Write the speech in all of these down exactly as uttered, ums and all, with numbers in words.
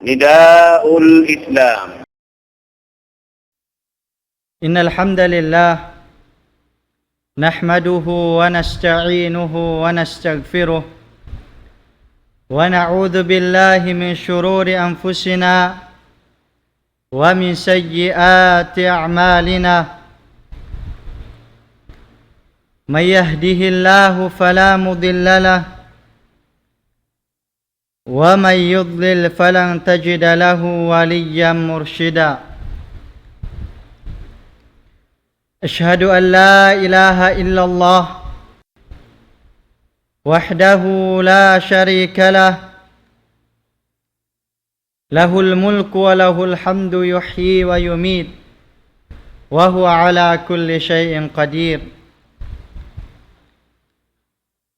نداء الإسلام. إن الحمد لله نحمده ونستعينه ونستغفره، ونعوذ بالله من شرور أنفسنا ومن سيئات أعمالنا. من يهده الله فلا مضل له، ومن يضلل فلن تجد له وليا مرشدا. أشهد أن لا إله إلا الله وحده لا شريك له، له الملك وله الحمد يحيي ويميت وهو على كل شيء قدير.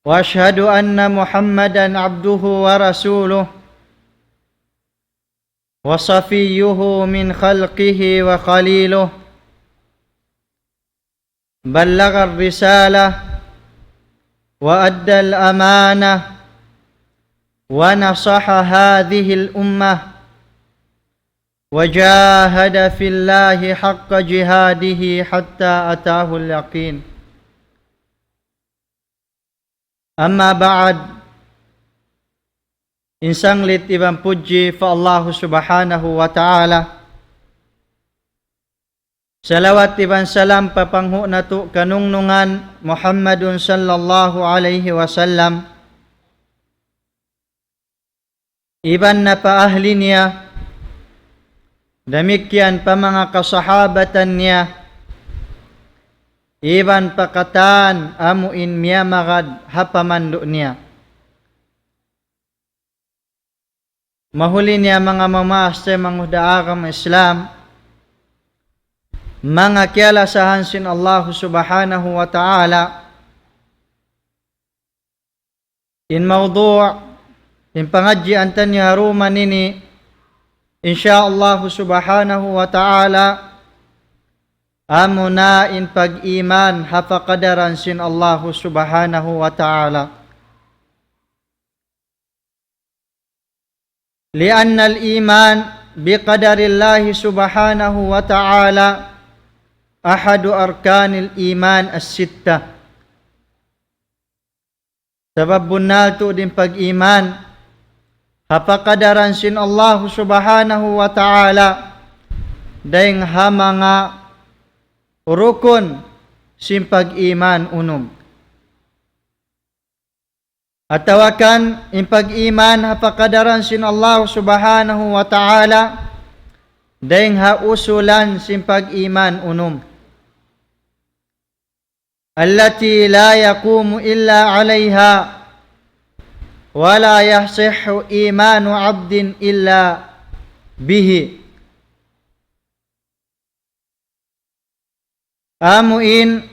وأشهد أن محمدا عبده ورسوله، وصفيه من خلقه وخليله، بلغ الرسالة وأدى الأمانة ونصح هذه الأمة وجاهد في الله حق جهاده حتى أتاه اليقين. أما بعد، in sanglit iban pudji pa Allahu Subhanahu wa Ta'ala. Salawat iban salam pa panghu' natu' kanungnungan Muhammadun sallallahu alayhi wasallam. Iban na pa ahli niya, damikkiyan pa manga kasahabatan niya, iban pa katan amu in miyamagad ha pamandu' niya. Mahuli niya manga mamaas taymanghud ha agama Islam, manga kiyalasahan sin Allahu Subhanahu wa Ta'ala, in mawdu', in pangadjian taniyu ha dum ini, insya Allahu Subhanahu wa Ta'ala, amuna in pag-iman ha pakadaran sin Allahu Subhanahu wa Ta'ala. لأن الإيمان بقدر الله سبحانه وتعالى أحد أركان الإيمان الستة. Sabab bunnal tuud in pag-iman ha pakadaran sin Allahu Subhanahu wa Ta'ala, dayng ha manga rukun sin pag-iman unum. Atawa kan in pag-iman ha pakadaran sin Allahu Subhanahu wa Ta'ala, dayng ha usulan sin pag-iman unum. التي لا يقوم إلا عليها ولا يصح إيمان عبد إلا به. Amu in,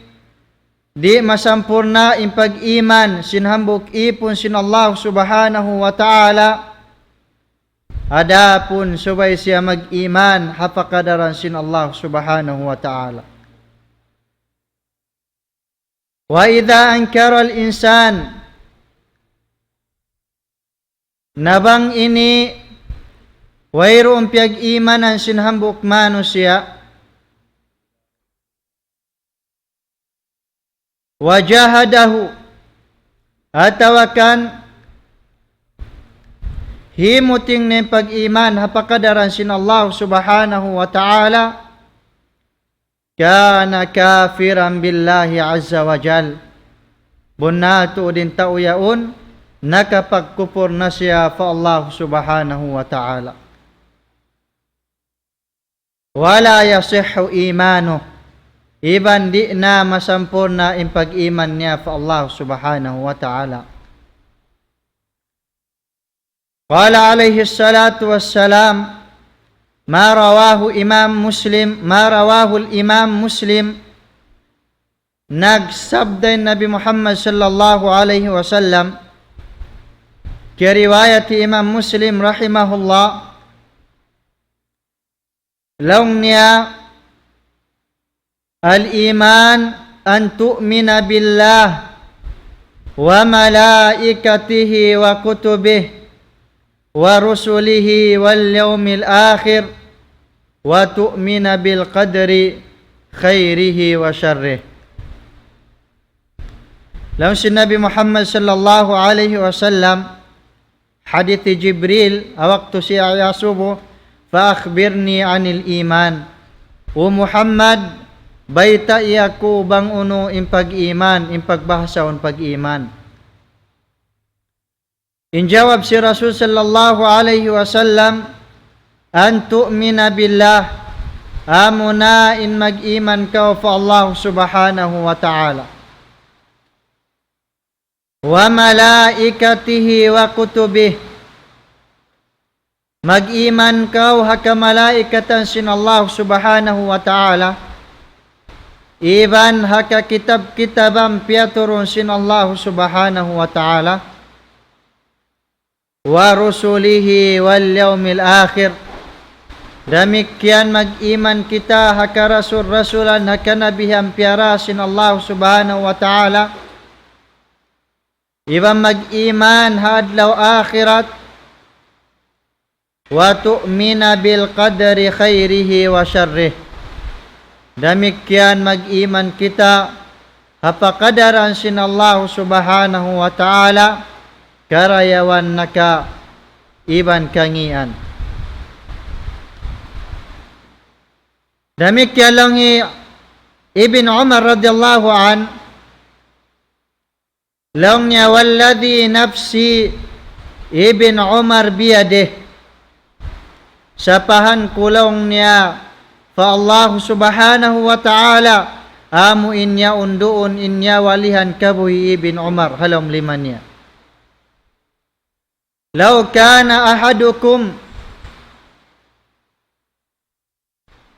di' masampurna' in pag-iman sin hambuuk ipun sin Allah Subhanahu wa Ta'ala, adapun subay siya mag-iman ha pakadaran sin Allah Subhanahu wa Ta'ala. وإذا أنكر الإنسان, na bang ini wayruun piyag-imanan sin hambuuk manusiya', وجحده, atawa kan himuting niya in pag-iman ha pakadaran sin Allah Subhanahu wa Ta'ala, كان كافرا بالله عز وجل. Bunnal tuud in tau yaun, nakapagkupur na siya pa Allah Subhanahu wa Ta'ala. ولا يصح إيمانه. Iban di' na masampurna' in pag-iman niya pa Allah Subhanahu wa Ta'ala. قال عليه الصلاة والسلام، ما رواه إمام مسلم، ما رواه الإمام مسلم. Nagsabda in Nabi Muhammad sallallahu alayhi wasallam, kiyariwayat hi Imam Muslim rahimahullah, laung niya, الإيمان أن تؤمن بالله وملائكته وكتبه ورسله واليوم الآخر وتؤمن بالقدر خيره وشره. Laung sin Nabi Muhammad sallallahu alayhi wasallam, hadith Jibril, ha waktu siya iyasubu, فأخبرني عن الإيمان. O Muhammad, baytai aku bang unu in pag-iman, in pagbahasa sin pag-iman. In jawab sin Rasul sallallahu alayhi wasallam, أن تؤمن بالله, amuna in mag-iman kaw pa Allah subhanahu wa ta'ala. وملائكته وكتبه. Mag-iman kaw ha kamalaikatan sin Allah subhanahu wa ta'ala, iban ha kakitab-kitaban piyaturun sin Allah subhanahu wa ta'ala, ورسله واليوم الآخر. Damikkiyan mag-iman kita ha karasul-rasulan, ha kanabihan piyara sin Allah subhanahu wa ta'ala, iban mag-iman ha adlaw akhirat, وتؤمن بالقدر خيره وشره. Damikkiyan mag-iman kita ha pakadaran sin Allah subhanahu wa ta'ala, karayawan naka iban kangian. Damikkiyan laung hi Ibn Umar radiyallahu anhu, laung niya, والذي نفس ابن عمر بيده. Sapahan ku laung niya pa Allah subhanahu wa ta'ala, amu in yaun duun in nyawa lihan kabuhi' Ibn Umar ha lawm lima niya. لو كان أحدكم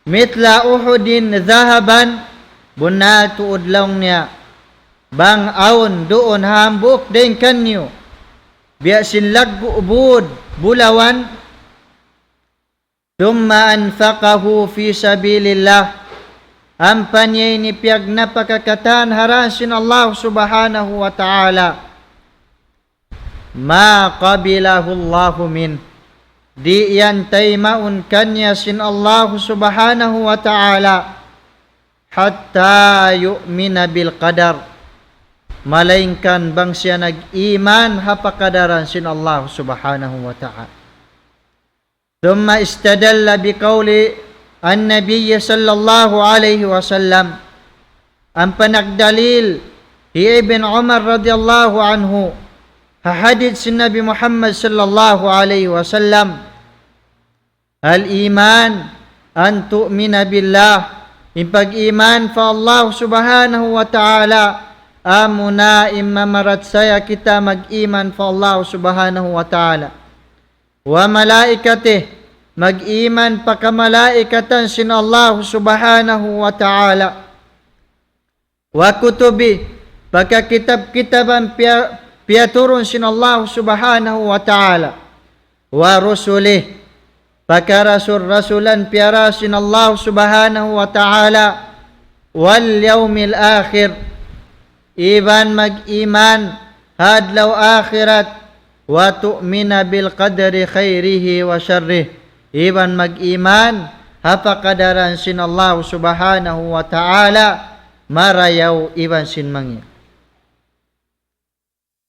مثل أحد ذهبا, bunnal tuud laung niya, bang awn duun hambuuk dayn kaniyu biya' sin laggu' būd bulawan, ثم أنفقه في سبيل الله, ampa niya ini piyagnapaka katan ha dān sin Allah subhanahu wa ta'ala, ما قبله الله منه, di' yan taymaun kaniya sin Allah subhanahu wa ta'ala, حتى يؤمن بالقدر, malaingkan bang siya nag-iman ha pakadaran sin Allah subhanahu wa ta'ala. ثم استدل بقول النبي صلى الله عليه وسلم. Ampa nagdalil hi Ibn Umar radiyallahu anhu ha hadith sin Nabi Muhammad sallallahu alayhi wasallam, الإيمان أن تؤمن بالله. In pag-iman pa Allah subhanahu wa ta'ala, amuna in mamarachaya kita mag-iman pa Allah subhanahu wa ta'ala. وملائكته, mag-iman pa kamalaikatan sin Allah subhanahu wa ta'ala. وكتبه, pa kakitab-kitaban piya-, piyaturun sin Allah subhanahu wa ta'ala. ورسله, pa karasul-rasulan piyara sin Allah subhanahu wa ta'ala. واليوم الآخر, iban mag-iman ha adlaw akhirat. وتؤمن بالقدر خيره وشره, iban mag-iman ha pakadaran sin Allah subhanahu wa ta'ala, marayaw iban sin mangi'.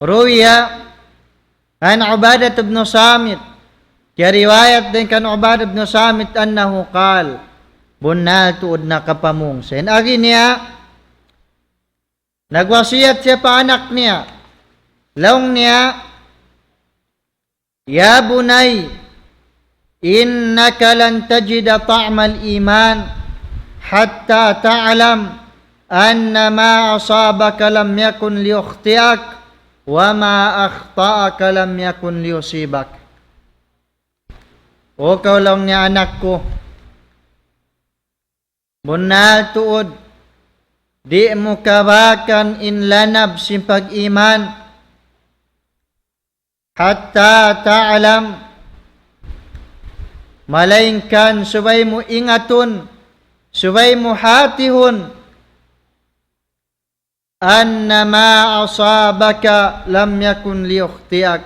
روي عن عبادة بن الصامت, kiyariwayat dayn kan Ubadah bin Samit, أنه قال, bunnal tuud nakapamung siya. In agi niya, nagwasiyat siya pa anak niya. Laung niya, يا بني إنك لن تجد طعم الإيمان حتى تعلم أن ما أصابك لم يكن ليخطئك وما أخطأك لم يكن ليصيبك. O kaw, laung niya, anak ku, bunnal tuud, di' mu kabakan in lanab sin pag-iman. حتى تعلم, malaingkan subay mu ingatun, subay mu hatihun, أن ما أصابك لم يكن ليخطئك.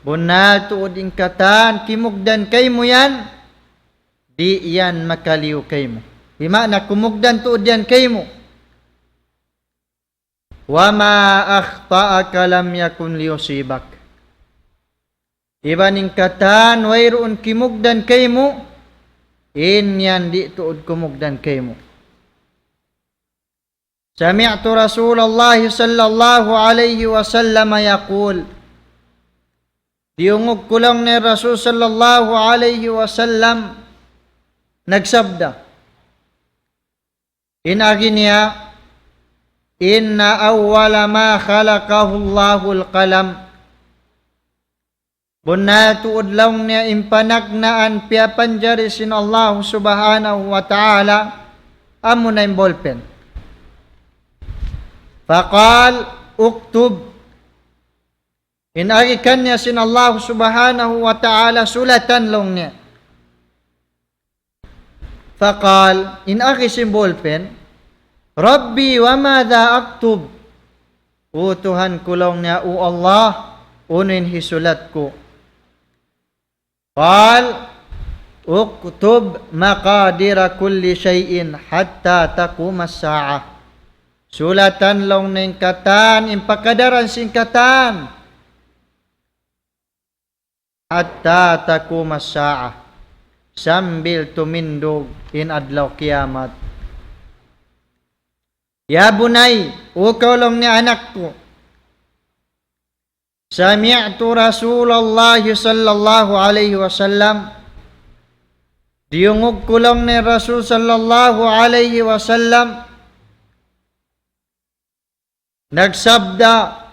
Bunnal tuud in katan kimugdan kaymu yan, di' yan makaliyu kaymu. Di' maana kumugdan tuud yan kaymu. وما أخطأك لم يكن ليصيبك. Iban in katan wayruun kimugdan kaymu, in yan di' tuud kumugdan kaymu. سمعت رسول الله صلى الله عليه وسلم يقول. Diyungug ku laung niya Rasul sallallahu alayhi wasallam nagsabda. In agi niya, إن أول ما خلقه الله القلم. Bunnal tuud laung niya in panagnaan piyapanjari sin Allah subhanahu wa ta'ala, amuna in ballpen. فقال اكتب. In agi kaniya sin Allah subhanahu wa ta'ala sulatan laung niya. فقال, in agi sin ballpen, ربي وماذا أكتب؟ O Tuhan ku laung niya, O Allah, unu in hisulat ku? قال اكتب مقادير كل شيء حتى تقوم الساعة. Sulatan laung niya in katan, in pakadaran sin katan. حتى تقوم الساعة. Sambil tumindug in adlaw kiyamat. يا بني, o kaw laung niya anak ku. سمعت رسول الله صلى الله عليه وسلم. Diyungug ku laung niya Rasul sallallahu alayhi wasallam. Nagsabda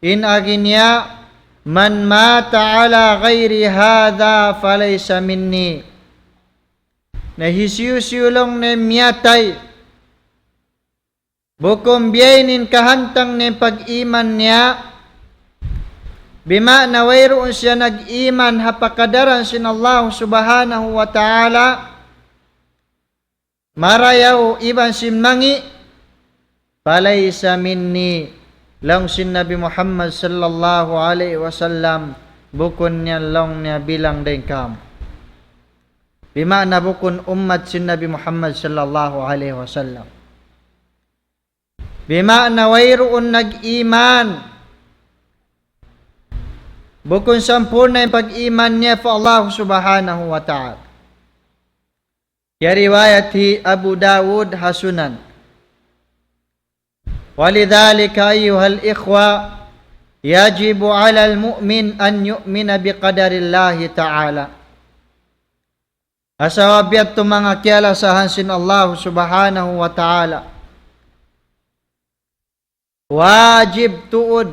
in agi niya, من مات على غير هذا فليس مني. Na hisiyu-siyu laung niya miyatay bukun biya' ini in kahantang niya pag-iman niya, bima'na wayruun siya nag-iman ha pakadaran sin Allah subhanahu wa ta'ala, marayaw iban sin mangi', فليس مني, laung sin Nabi Muhammad sallallahu alayhi wasallam, bukun niya laung niya bilang dayn kāmu'. Bima'na bukun ummat sin Nabi Muhammad sallallahu alayhi wasallam. Bima'na wayruun nag-iman. Bukun sampurna' in pag-iman niya pa Allah subhanahu wa ta'ala. Kiyariwayat hi Abu Dawud ha Sunan. ولذلك أيها الإخوة يجب على المؤمن أن يؤمن بقدر الله تعالى. Ha sabab yadtu manga kiyalasahan sin Allah subhanahu wa ta'ala. Wajib tuud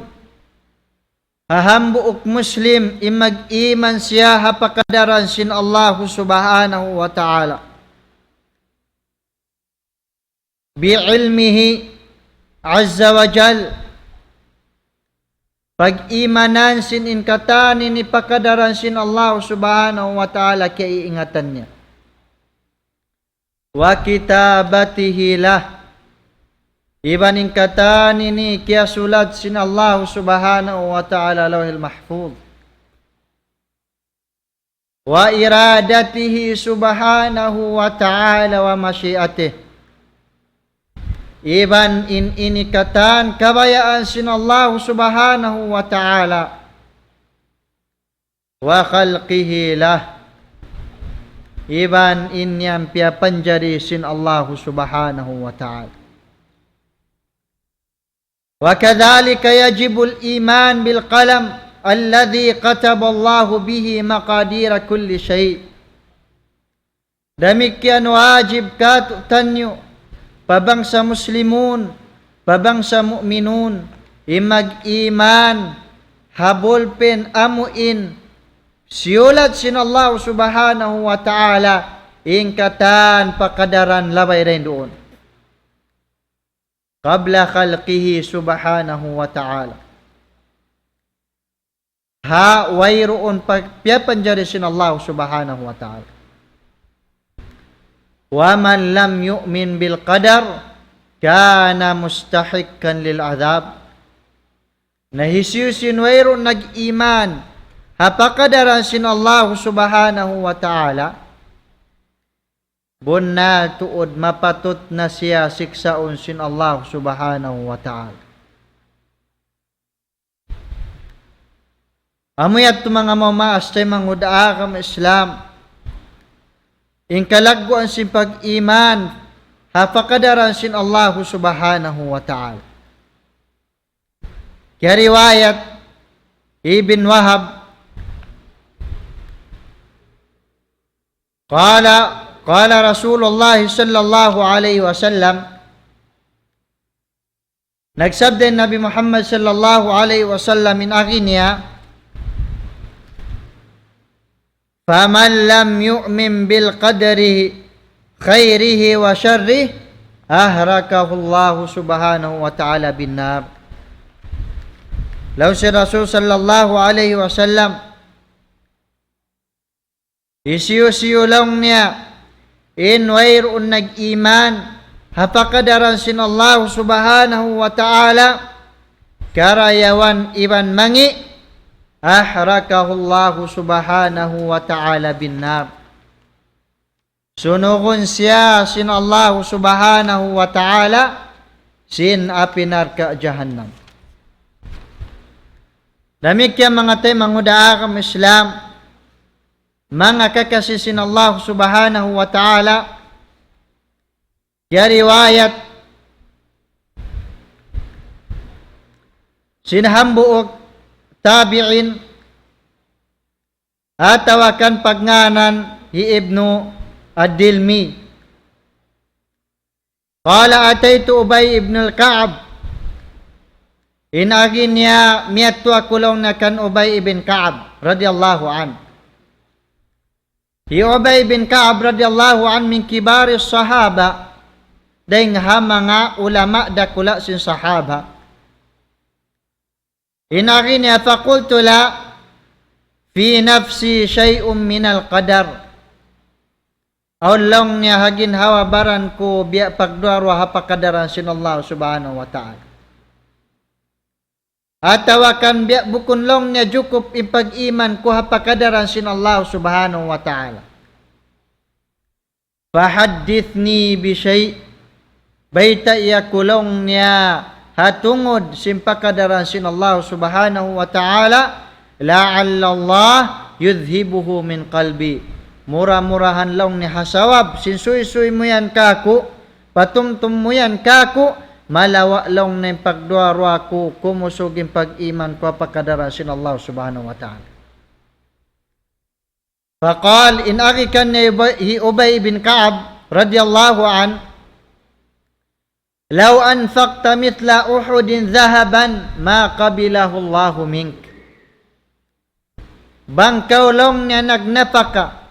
ha hambuuk Muslim in mag-iman siya ha pakadaran sin Allahu Subhanahu wa Ta'ala. بعلمه عز وجل. Pag-imanan sin in katan ini pakadaran sin Allahu Subhanahu wa Ta'ala kiyaiingatan niya. وكتابته له. Iban in katan ini kiyasulat sin Allahu Subhanahu wa Ta'ala Lawhil Mahfuz. وإرادته سبحانه وتعالى ومشيئته. Iban in ini katan kabayaan sin Allahu Subhanahu wa Ta'ala. وخلقه له. Iban in yan piyapanjari sin Allahu Subhanahu wa Ta'ala. وكذلك يجب الإيمان بالقلم الذي كتب الله به مقادير كل شيء. Damikkiyan wajib kātu'niyu, pa bangsa Muslimun, pa bangsa Mu'minun, in mag-iman ha bulpin amu in siyulat sin Allah Subhanahu wa Ta'ala, in katan pakadaran labay dayn duun. قبل خلقه سبحانه وتعالى. Ha wayruun pa-, piyapanjari sin Allah Subhanahu wa Ta'ala. ومن لم يؤمن بالقدر كان مستحقا للعذاب. Na hisiyu-siyu in wayruun nag-iman ha pakadaran sin Allah Subhanahu wa Ta'ala, bunnal tuud mapatut na siya siksaun sin Allah Subhanahu wa Ta'ala. Amu yadtu manga mamaas taymanghud ha agama Islam, in kalagguan sin pag-iman ha pakadaran sin Allah Subhanahu wa Ta'ala. Kiyariwayat Ibn Wahab, قال، قال رسول الله صلى الله عليه وسلم, nagsabda in Nabi Muhammad sallallahu alayhi wasallam in agi niya, فمن لم يؤمن بالقدر خيره وشره أحرقه الله سبحانه وتعالى بالنار. Laung sin Rasul sallallahu alayhi wasallam, hisiyu-siyu laung niya in wayruun nag-iman ha pakadaran sin Allah Subhanahu wa Ta'ala, karayawan iban mangi', أحرقه الله سبحانه وتعالى بالنار. Sunugun siya sin Allah Subhanahu wa Ta'ala sin api narka' jahannam. Damikkiyan manga taymanghud ha agama Islam, manga kakasi sin Allah Subhanahu wa Ta'ala, kiyariwayat sin hambuuk tabi'in, atawa kan pagngānan hi Ibnu Ad-Dilmi. قال أتيت أبي بن كعب. In agi niya, miyadtu aku laung niya kan Ubay ibn Ka'ab radiyallahu anhu. Hi Ubay ibn Ka'ab radiyallahu anhu من كبار الصحابة, dayng ha manga ulama dakula' sin sahaba. In agi niya, فقلت لا في نفسي شيء من القدر. Awn laung niya ha ginhawa-baran ku biya' pagduwa-ruwa ha pakadaran sin Allah Subhanahu wa Ta'ala. Atawa kan biya' bukun laung niya jukup in pag-iman ku ha pakadaran sin Allah Subhanahu wa Ta'ala. فحدثني بشيء. Baytai aku laung niya ha tungud sin pakadaran sin Allah Subhanahu wa Ta'ala, لعل الله يذهبه من قلبي. Mura-murahan laung niya ha sabab sin suysuy mu yan kāku', patumtum mu yan kāku', malawa' laung niya in pagduwa-ruwa ku, kumusug in pag-iman ku ha pakadaran sin Allah Subhanahu wa Ta'ala. فقال, in agi kaniya hi Ubay, hi Ubay ibn Ka'ab radiyallahu anhu, لو أنفقت مثل أحد ذهبا ما قبله الله منك. Bang kaw laung niya nagnapaka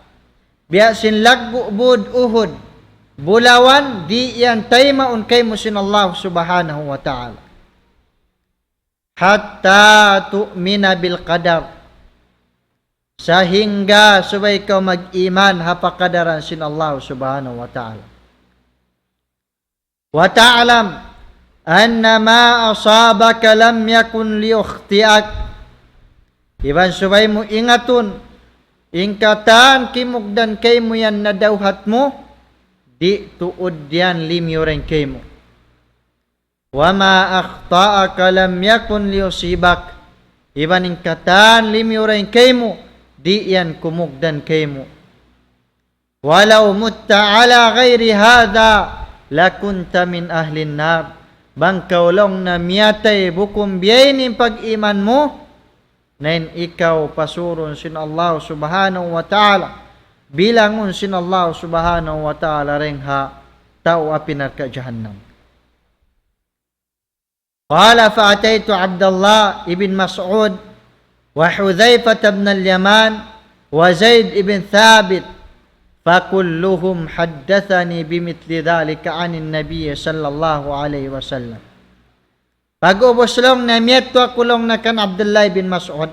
biya' sin laggu' būd Uhud bulawan, di' yan taymaun kaymu sin Allah Subhanahu wa Ta'ala. حتى تؤمن بالقدر. Sahingga subay kaw mag-iman ha pakadaran sin Allah Subhanahu wa Ta'ala. وتعلم أن ما أصابك لم يكن ليخطئك. Iban subay mu ingatun, in katan kimugdan kaymu yan nadawhat mu, di' tuud yan limiyu dayn kaymu. وما أخطأك لم يكن ليصيبك. Iban in katan limiyu dayn kaymu, di' yan kumugdan kaymu. ولو مت على غير هذا لكنت من أهل النار. Bang kaw laung niya miyatay bukun biya' ini in pag-iman mu, na in ikaw pasurun sin Allah Subhanahu wa Ta'ala, bilangun sin Allah Subhanahu wa Ta'ala dayn ha tau api narka' jahannam. قال فأتيت عبد الله بن مسعود وحذيفة بن اليمان وزيد بن ثابت فكلهم حدثني بمثل ذلك عن النبي صلى الله عليه وسلم. Pag'ubus laung niya, miyadtu aku laung niya kan Abdullah bin Mas'ud,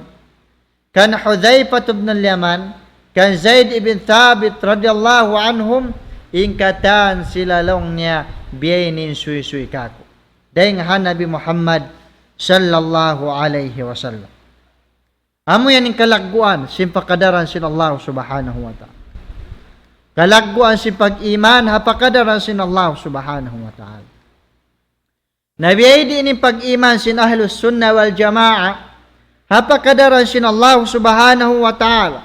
kan Hudhayfah ibn al-Yaman, kan Zaid ibn Thabit radiyallahu anhum, in katan sila laung niya biya' ini in suysuy kāku' dayn ha Nabi Muhammad sallallahu alayhi wasallam. Amu yan in kalagguan sin pakadaran sin Allah Subhanahu wa Ta'ala. Kalagguan sin pag-iman ha pakadaran sin Allah Subhanahu wa Ta'ala. Na biya' diin in pag-iman sin Ahlus Sunnah wal Jamaah ha pakadaran sin Allah Subhanahu wa Ta'ala.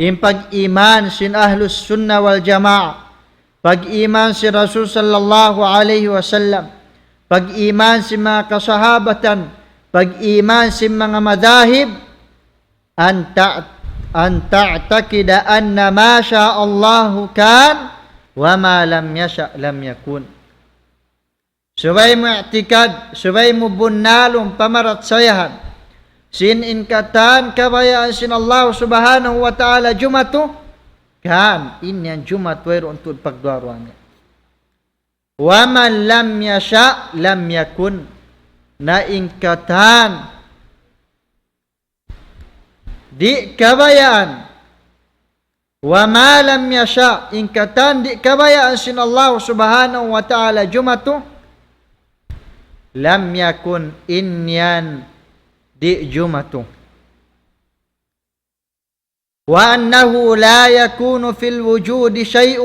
In pag-iman sin Ahlus Sunnah wal Jamaah, pag-iman sin Rasul sallallahu alayhi wasallam, pag-iman sin manga kasahabatan, pag-iman sin manga madhahib, أن تع-، أن تعتقد أن ما شاء الله كان وما لم يشأ لم يكن. Subay mu i'tikad, subay mu bunnalun pamarachaya sin in katan kabayaan sin Allah Subhanahu wa Ta'ala jumatu, kan in yan jumatu wayruun tuud pagduwa-ruwa niya. ومن لم يشأ لم يكن. Na in katan di' kabayaan. وما لم يشأ, in katan di' kabayaan sin Allah Subhanahu wa Ta'ala jumatu, لم يكن, in yan di' jumatu. وأنه لا يكون في الوجود شيء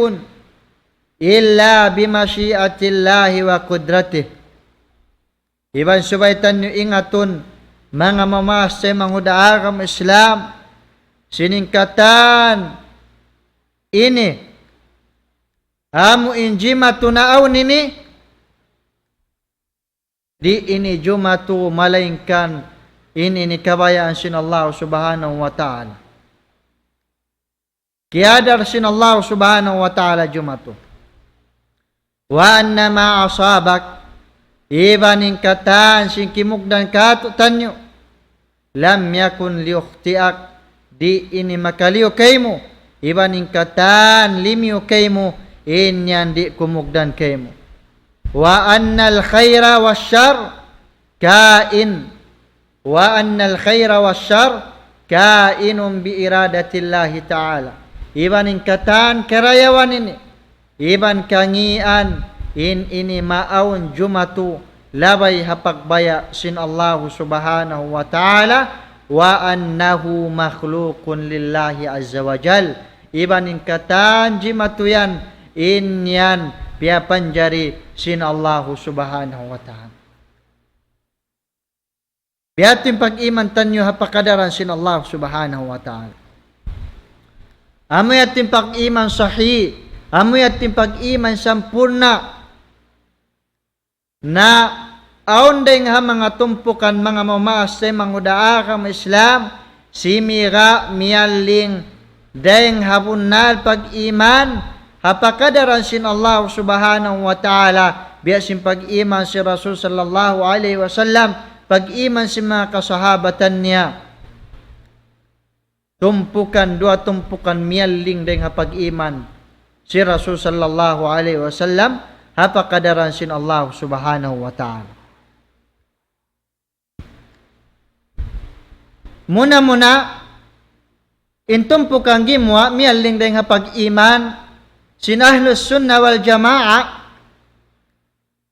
إلا بمشيئة الله وقدرته. Iban subay taniyu ingatun, manga mamaas taymanghud ha agama Islam, sin in katan ini, amu in jimatu na awn ini, di' ini jumatu malaingkan in ini kabayaan sin Allah Subhanahu wa Ta'ala. Kiyadar sin Allah Subhanahu wa Ta'ala jumatu. وأن ما أصابك, iban in katan sin kimugdan kātu'niyu, لم يكن ليخطئك, di' ini makaliyu kaymu, iban in katan limiyu kaymu, in yan di' kumugdan kaymu. وأن الخير والشر كائن وأن الخير والشر كائن بإرادة الله تعالى. Iban in katan karayawan ini, iban kangīan, in ini maawn jumatu labay ha pagbaya' sin Allahu Subhanahu wa Ta'ala, وأنه مخلوق لله عز وجل. Iban in katan jimatu yan, in yan piyapanjari sin Allahu Subhanahu wa Ta'ala. Biya' ha yan in pag-iman taniyu ha pakadaran sin Allah Subhanahu wa Ta'ala. Amu yan in pag-iman sahih, amu yan in pag-iman sampurna'. Na awn dayng ha manga tumpukan manga mamaas taymanghud ha agama Islam, simiga' miyalling dayng ha bunnal pag-iman ha pakadaran sin Allah Subhanahu wa Ta'ala, biya' sin pag-iman sin Rasul sallallahu alayhi wasallam, pag-iman sin manga kasahabatan niya. Tumpukan, duwa tumpukan miyalling dayng ha pag-iman sin Rasul sallallahu alayhi wasallam ha pakadaran sin Allah Subhanahu wa Ta'ala. Muna-muna, in tumpukan gimuwa' miyalling dayng ha pag-iman sin Ahlus Sunnah wal Jamaah,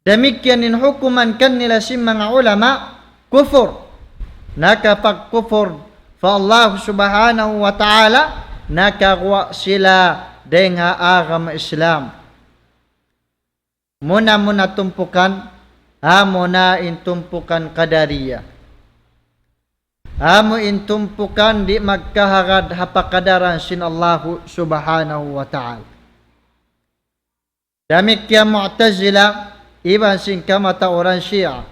damikkiyan in hukuman kanila sin manga ulama, kufur. Nakapagkufur pa Allah Subhanahu wa Ta'ala, nakaguwa' sila dayng ha agama Islam. Muna-muna tumpukan, amuna in tumpukan Qadariyah. Amu in tumpukan di' magkahagad ha pakadaran sin Allahu Subhanahu wa Ta'ala. Damikkiyan Mu'tazila, iban sin kamatauran Shia.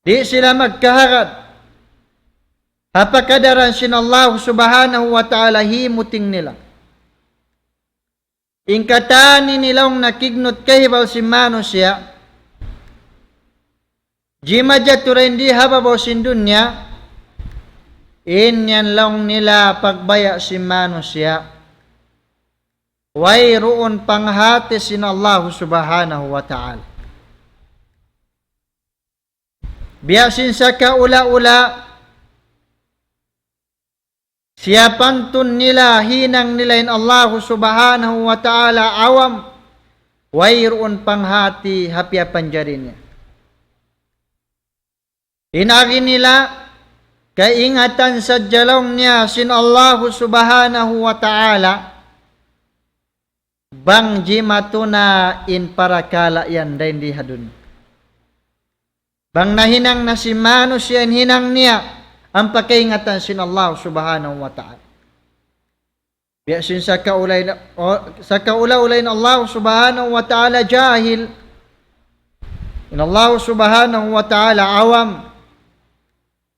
Di' sila magkahagad ha pakadaran sin Allahu Subhanahu wa Ta'ala, himuting nila. In katan ini laung niya kignut kahibaw sin manusiya', jimajatu dayn di ha babaw sin dunya, in yan laung nila pagbaya' sin manusiya'. Wayruun panghati sin Allahu Subhanahu wa Ta'ala. Biya' sin sakaula-ula, siyapantun nila, hinang nila in Allahu Subhanahu wa Ta'ala awam, wayruun panghati ha piyapanjari niya. In agi nila, kaingatan sadja laung niya sin Allahu Subhanahu wa Ta'ala, bang jimatu na in parakala' yan dayn di ha dunya. Bang nahinang na sin manusiya' in hinang niya, ampa kaingatan sin Allah Subhanahu wa Ta'ala. Biya' sin sakaula-ula in, o, sakaula-ula in Allah Subhanahu wa Ta'ala jahil. In Allah Subhanahu wa Ta'ala awam.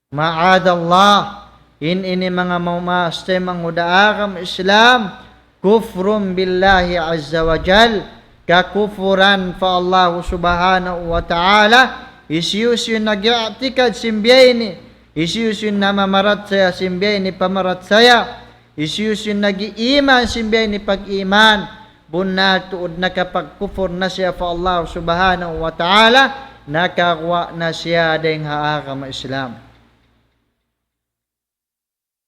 Ma'adallah. In ini manga mamaas taymanghud ha agama Islam, kufrun billahi azza wa jal, kakufuran pa Allahu Subhanahu wa Ta'ala, hisiyu-siyu in nag-i'tikad sin biya' ini, hisiyu-siyu in namamarachaya sin biya' ini pamarachaya, hisiyu-siyu in nag-iiman sin biya' ini pag-iman, bunnal tuud nakapagkufur na siya pa Allah Subhanahu wa Ta'ala, nakaguwa' na siya dayn ha agama Islam.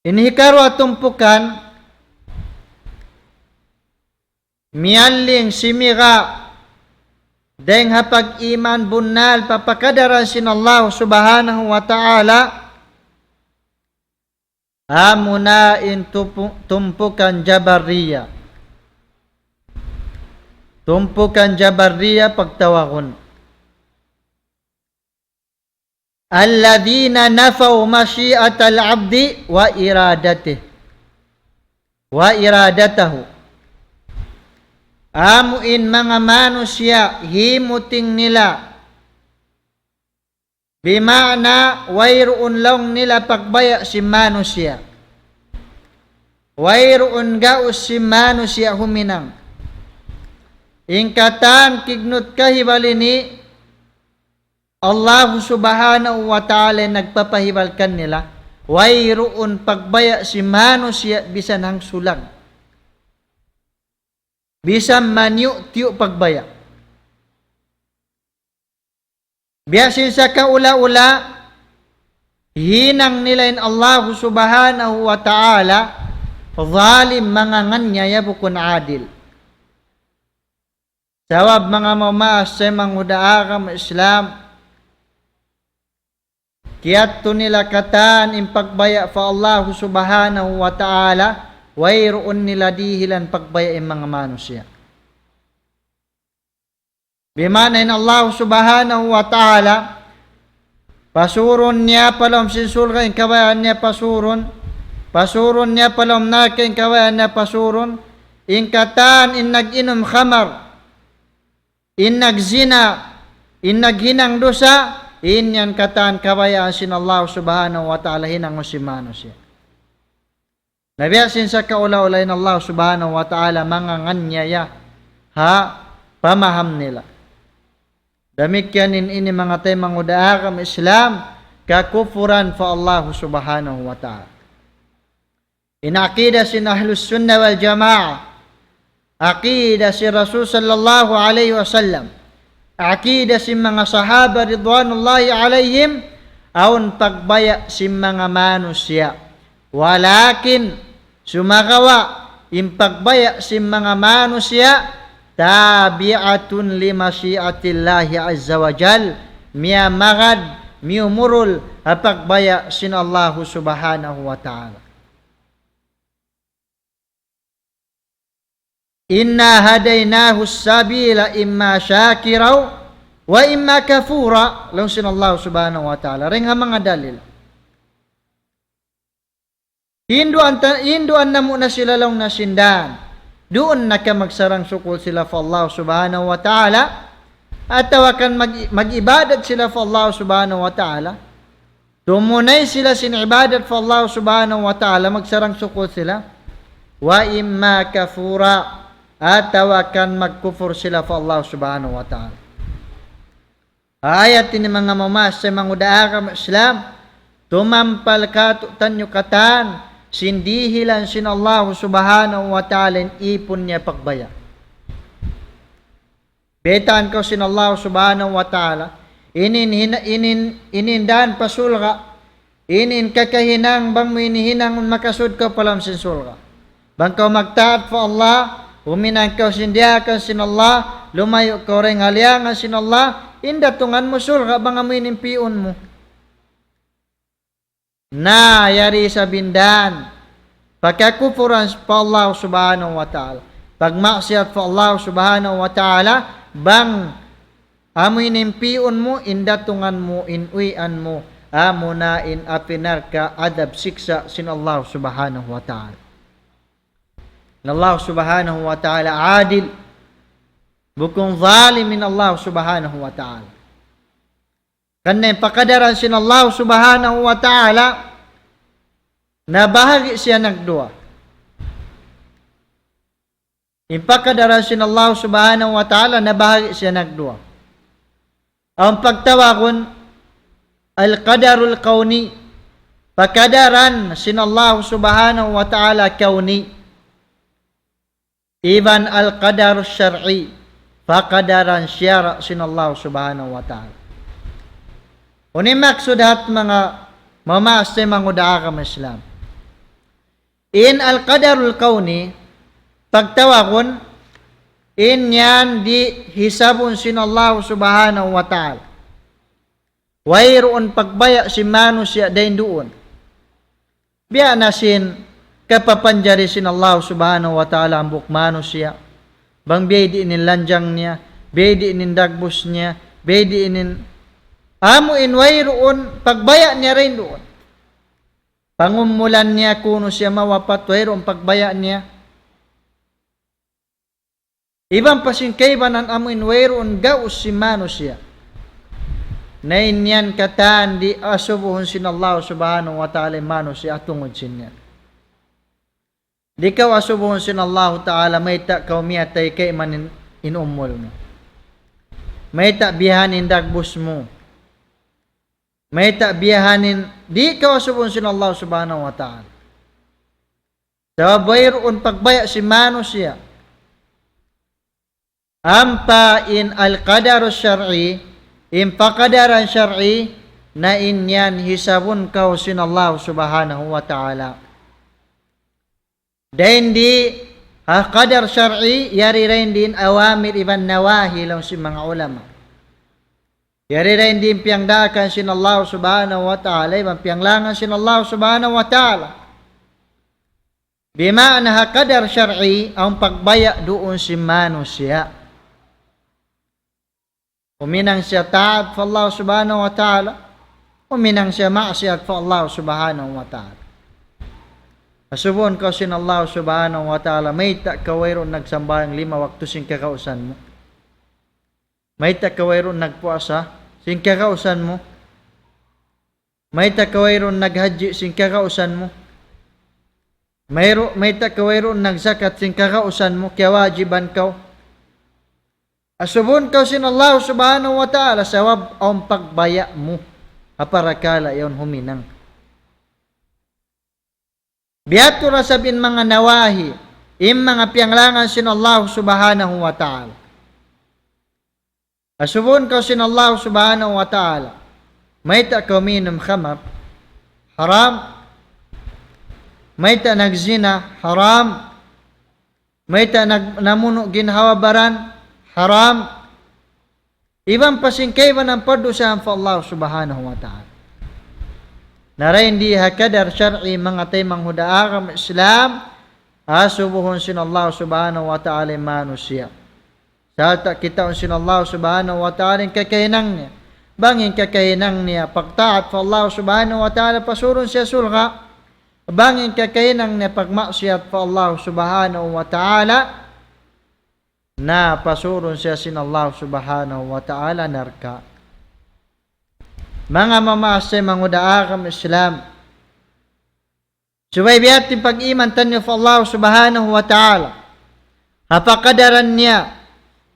In hikaruwa tumpukan, miyalling simiga' dayn ha pag-iman bunnal pa pakadaran sin Allah Subhanahu wa Ta'ala, amuna in tupu-, tumpukan Jabariyya. Tumpukan Jabariyya pagtawagun. الذين نفوا مشيئة العبد وإرادته، وإرادته. Amu in manga manusiya' himuting nila, bima'na wayruun laung nila pagbaya' sin manusiya'. Wayruun gaus sin manusiya' huminang. In katan kignut kahibal ini, Allahu Subhanahu wa Ta'ala in nagpapahibal kanila, wayruun pagbaya' sin manusiya' bisan hangsulag. Bisan maniyu'-tiyu' pagbaya'. Biya' sin sakaula-ula, hinang nila in Allahu Subhanahu wa Ta'ala, zalim, manganganiaya, bukun adil. Sabab manga mamaas taymanghud ha agama Islam, kiyadtu nila katan in pagbaya' pa Allahu Subhanahu wa Ta'ala, wayruun nila dihilan pagbaya' in manga manusiya'. Bima'na in Allahu Subhanahu wa Ta'ala, pasurun niya pa lawm sin surga' in kabayaan niya pasurun, pasurun niya pa lawm narka' in kabayaan niya pasurun, in katan in nag-inum khamar, in nagzina, in naghinang dusa, in yan katan kabayaan sin Allah Subhanahu wa Ta'ala hinangun sin manusiya'. Na biya' sin sakaula-ula in Allah Subhanahu wa Ta'ala manganganiaya ha pamaham nila. Damikkiyan in ini manga taymanghud ha agama Islam, kakufuran pa Allah Subhanahu wa Ta'ala. In aqida sin Ahlus Sunnah wal Jamaah, aqida sin Rasul sallallahu alayhi wasallam, aqida sin manga sahaba ridwanullahi alayhim, awn pagbaya' sin manga manusiya'. Walakin, sumagawa', in pagbaya' sin manga manusiya', تابعة لمشيئة الله عز وجل, miyamagad, miyumurul, ha pagbaya' sin Allahu Subhanahu wa Ta'ala. إنا هديناه السبيل إما شاكرا وإما كفورا. Laung sin Allah Subhanahu wa Ta'ala. Dayn ha manga dalil. Hinduan ta-, hinduan namu' na sila laung na sin dan. Duun na ka magsarang-sukul sila pa Allah Subhanahu wa Ta'ala. Atawa kan mag-, mag-ibadat sila pa Allah Subhanahu wa Ta'ala. Tumunay sila sin ibadat pa Allah Subhanahu wa Ta'ala, magsarang-sukul sila. وإما كفورا, atawa kan magkufur sila pa Allah Subhanahu wa Ta'ala. Ayat ini manga mamaas taymanghud ha agama Islam, tumampal kātu'niyu katan, sin dihilan sin Allah Subhanahu wa Ta'ala in ipun niya pagbaya'. Baytaan kaw sin Allah Subhanahu wa Ta'ala, inin hina-, inin, inin dan pa surga', inin kakahinang bang mu ini hinangun makasud kaw pa lawm sin surga'. Bang kaw magtaat pa Allah, huminang kaw sin diyaakan sin Allah, lumayu' kaw dayn ha liyangan sin Allah, in datungan mu surga' bang amu inin pi'un mu. Na yari isab in dan pagkakupuran pa Allah Subhanahu wa Ta'ala, pagmaksiyat pa Allah Subhanahu wa Ta'ala, bang amu in himpiun mu, in datungan mu, in uwian mu, amuna in api narka' adab siksa' sin Allah Subhanahu wa Ta'ala. Na Allah Subhanahu wa Ta'ala adil, bukun zalim in Allah Subhanahu wa Ta'ala. Karna' in pakadaran sin Allah Subhanahu wa Ta'ala, nabahagi' siya nagduwa. In pakadaran sin Allah Subhanahu wa Ta'ala, nabahagi' siya nagduwa. Awn pagtawagun al-qadarul kawni, pakadaran sin Allah Subhanahu wa Ta'ala kawni. Iban al-qadar shar'i, pakadaran sara' sin Allah Subhanahu wa Ta'ala. Unu in maksud hat manga mamaas taymanghud ha agama Islam? In al-qadarul kawni, pagtawagun, in yan di' hisabun sin Allah Subhanahu wa Ta'ala. Wayruun pagbaya' sin manusiya' dayn duun. Biya' na sin kapapanjari sin Allah Subhanahu wa Ta'ala hambuuk manusiya'. Bang biyadiin in lanjang niya, biyadiin in dagbus niya, biyadiin in amu in wayruun pagbaya' niya dayn duun. Pangumulan niya kunu' siya mawapat, wayruun pagbaya' niya. Iban pa sin kaibanan amu in wayruun gaus sin manusiya'. Na in yan katan di' asubuhun sin Allah Subhanahu wa Ta'ala in manusiya' tungud sin yan. Di' kaw asubuhun sin Allah Ta'ala, mayta' kaw miyatay kayman in, in umul mu. Mayta' biya' ha yan in dagbus mu. Mayta' biya' ha yan in, di' kaw asubuhun sin Allah Subhanahu wa Ta'ala. Sabab wayruun pagbaya' sin manusiya'. Ampa in al-qadar shar'i, in pakadaran shar'i, na in yan hisabun kaw sin Allah Subhanahu wa Ta'ala. Dayn di ha qadar shar'i, yari dayn di in awamir iban nawahi laung sin manga ulama. Yari dayn di in piyangdaakan sin Allah Subhanahu wa Ta'ala, iban piyanglangan sin Allah Subhanahu wa Ta'ala. Bima'na ha qadar shar'i, awn pagbaya' duun sin manusiya'. Huminang siya taat pa Allah Subhanahu wa Ta'ala, huminang siya maksiyat pa Allah Subhanahu wa Ta'ala. Asubuhun kaw sin Allah Subhanahu wa Ta'ala, mayta' kaw wayruun nagsambahayang lima waktu sin kagausan mu. Mayta' kaw wayruun nagpuasa sin kagausan mu. Mayta' kaw wayruun naghajji sin kagausan mu. Mayru-, mayta' kaw wayruun nagzakat sin kagausan mu, kiyawajiban kaw. Asubuhun kaw sin Allah Subhanahu wa Ta'ala, sabab awn pagbaya' mu ha parakala' yaun huminang. Biya' tuud da isab in manga nawahi, in manga piyanglangan sin Allah Subhanahu wa Ta'ala. Asubuhun kaw sin Allah Subhanahu wa Ta'ala. Mayta' kaw minum khamar? Haram. Mayta' nagzina? Haram. Mayta' nag-, namunu' ginhawa-baran? Haram. Iban pa sin kaibanan pagdusahan pa Allah Subhanahu wa Ta'ala. Na dayn di ha qadar shar'i manga taymanghud ha agama Islam, asubuhun sin Allah Subhanahu wa Ta'ala in manusiya'. Sarta' kitaun sin Allah Subhanahu wa Ta'ala in kakahinang niya. Bang in kakahinang niya pagtaat pa Allah Subhanahu wa Ta'ala, pasurun siya surga'. Bang in kakahinang niya pagmaksiyat pa Allah Subhanahu wa Ta'ala, na pasurun siya sin Allah Subhanahu wa Ta'ala narka'. Manga mamaas taymanghud ha agama Islam, subay biya' ha yan in pag-iman taniyu pa Allah Subhanahu wa Ta'ala. Ha pakadaran niya,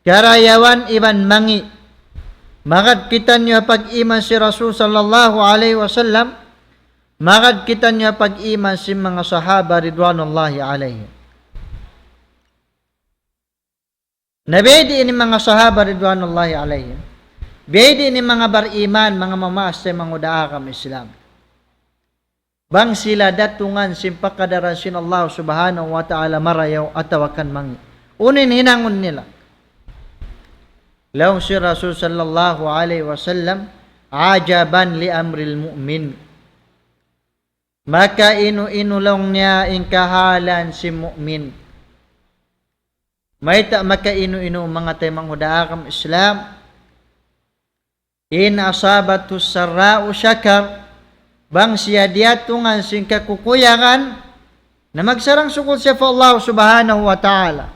karayawan iban mangi'. Magad kitaniyu ha pag-iman sin Rasul sallallahu alayhi wasallam, magad kitaniyu ha pag-iman sin manga sahaba ridwanullahi alayhim. Na biyadiin in manga sahaba ridwanullahi alayhim. Biyadiin in manga bariman, manga mamaas taymanghud ha agama Islam. Bang sila datungan sin pakadaran sin Allah Subhanahu wa Ta'ala marayaw atawa kan mangi'. Unu in hinangun nila? Laung sin Rasul sallallahu alayhi wasallam, عجبا لأمر المؤمن. Makainu-inu laung niya in kahalan sin mu'min. Mayta' makainu-inu, manga taymanghud ha agama Islam? إن أصابته سراء شكر, bang siya diyatungan sin kakukuyagan, na magsarang-sukul siya pa Allah Subhanahu wa Ta'ala.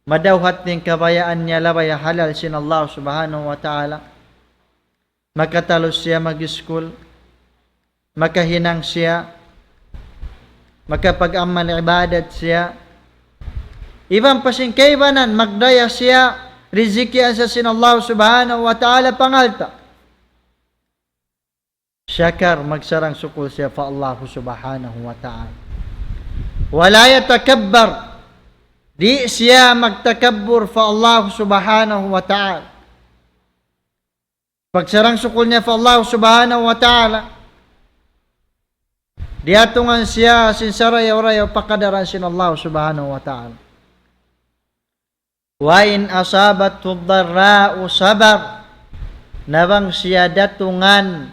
Madawhat in kabayaan niya labay halal sin Allah Subhanahu wa Ta'ala. Makatalus siya mag-iskul, makahinang siya, makapag-amal ibadat siya. Iban pa sin kaibanan, magdaya siya, rizikian siya sin Allah Subhanahu wa Ta'ala pangalta'. Shakar, magsarang-sukul siya pa Allah Subhanahu wa Ta'ala. ولا يتكبر, di' siya magtakabbur pa Allah Subhanahu wa Ta'ala. Pagsarang-sukul niya pa Allah Subhanahu wa Ta'ala, diyatungan siya sin sarayaw-rayaw pa kadaran sin Allah Subhanahu wa Ta'ala. وإن أصابته ضراء صبر, na bang siya datungan